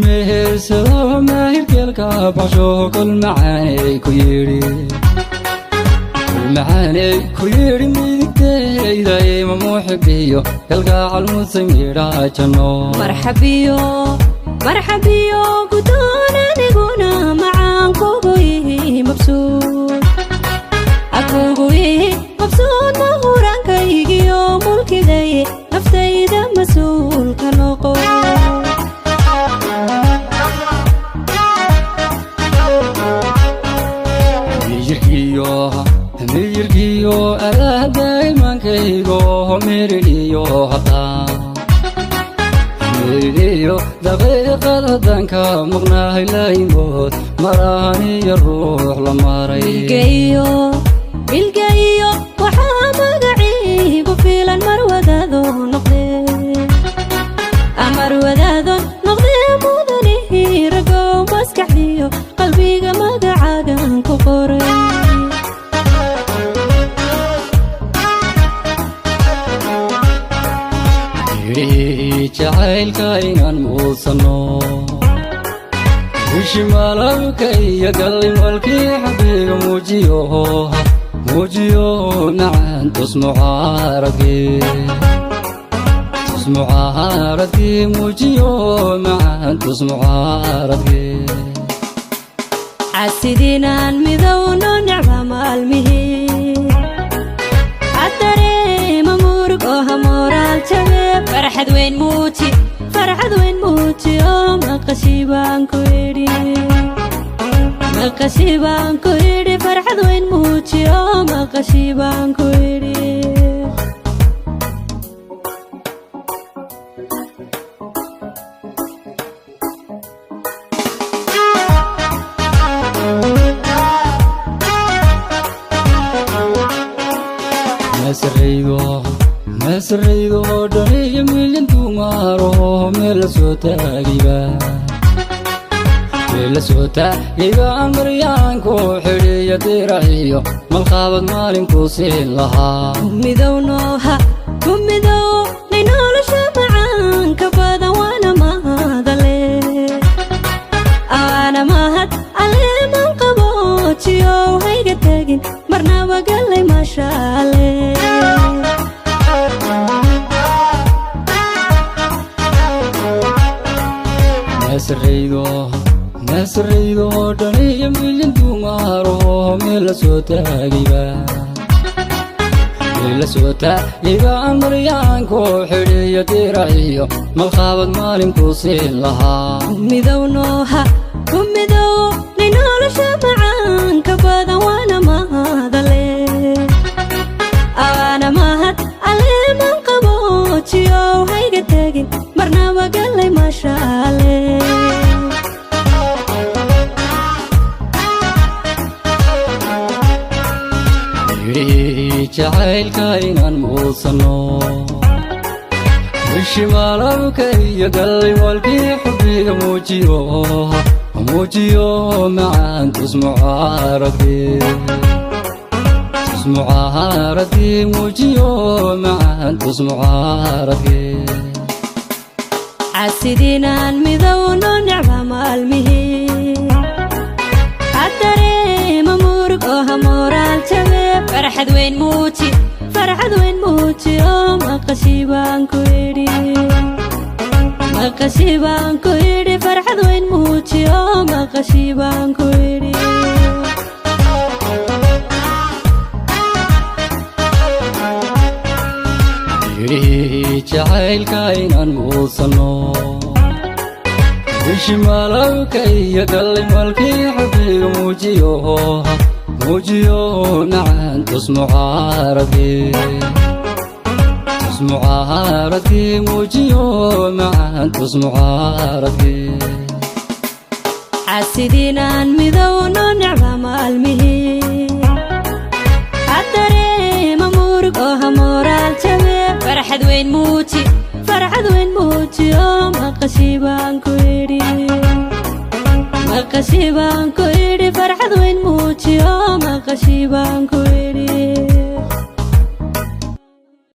Mehersado maahirkeelka baxsho, kol macaaney ku yidhi, kol macaaney ku yidhi, midigtayda ima muxibiyo kalgacal mutay midhaa janno. Marxabiyo, marxabiyo, gudoon, aniguna macaan kugu ihi mabsuud, kugu ihi mabsuud, mahuraankaygiyo mulkiday naftayda mas-uulka noqo. Miyirkiyo, miyirkiyo alaada imankaygo, miridhiyo haddaan, miridhiyo daqiiqad haddaan ka maqnahay, laayimood marahaniyo ruux la maray. Milgaiyo, milgaiyo waxaa magaciigu filan marwadaado noqdee, marwadaado noqdee, mudanihii ragow, maskaxdiyo qalbiga magacaagan ku qoray. Midhihii jacaylka inaan muusanno, bishimaalabka iyo gallimalkii xabiga muujiyo, muujiyo macaan tusmucaaradkii, tusmucaaradkii muujiyo macaan tusmucaaradkii. Casidinaan midowno necba maalmihii hadareema murug oo hamoraal jabe, farxad weyn muuji, farxad weyn muuji, oo maqashi baan ku idhi, maqashi baan ku idhi, farxad weyn muuji, oo maqashi baan ku idhi. Masaraydo, masaraydo dhan iyo milyan dumaaro, meel la soo taagayba, meel la soo taagayba, maryaanku xidhiyo diraciyo malqaabad maalinku siin lahaa. Midownoha ku midownay nolosha macaanka badan, waana mahadale, waana mahad alle, man qaboojiyow hayga tegin marnaba galay maashaale. Masaraydo, masaraydo dhan iyo milyan dumaaro, meel la soo taagayba, meel la soo taagayba, maryaanku xidhiyo diraciyo malqaabad maalinku siin lahaa. Midownoha ku midownay nolosha macaanka badan, waana mahadale, waana mahad alle, man qaboojiyow hayga tegin marnaba galay maashaale. Midhihii jacaylka inaan muusanno, bishimaalabka iyo gallimalkii xubbiga muujiyo, muujiyo macaan tusmucaaradkii, tusmucaaradkii muujiyo macaan tusmucaaradkii. Casidinaan midowno necba maalmihii hadareema murug oo hamoraal jabe, farxad weyn muuji, farxad weyn muuji, oo maqashi baan ku idhi, maqashi baan ku idhi, farxad weyn muuji, oo maqashi baan ku idhi. Midhihii jacaylka inaan muusanno, bishimaalabka iyo gallimalkii xubbiga muujiyo, muujiyo macaan tusmucaaradkii, tusmucaaradkii muujiyo macaan tusmucaaradkii. Casidinaan midowno necba maalmihii hadareema murug oo hamoraal jabe, farxad weyn muuji, farxad weyn muuji, oo maqashi baan ku idhi, maqashi baan ku idhi, farxad weyn muuji, oo maqashi baan ku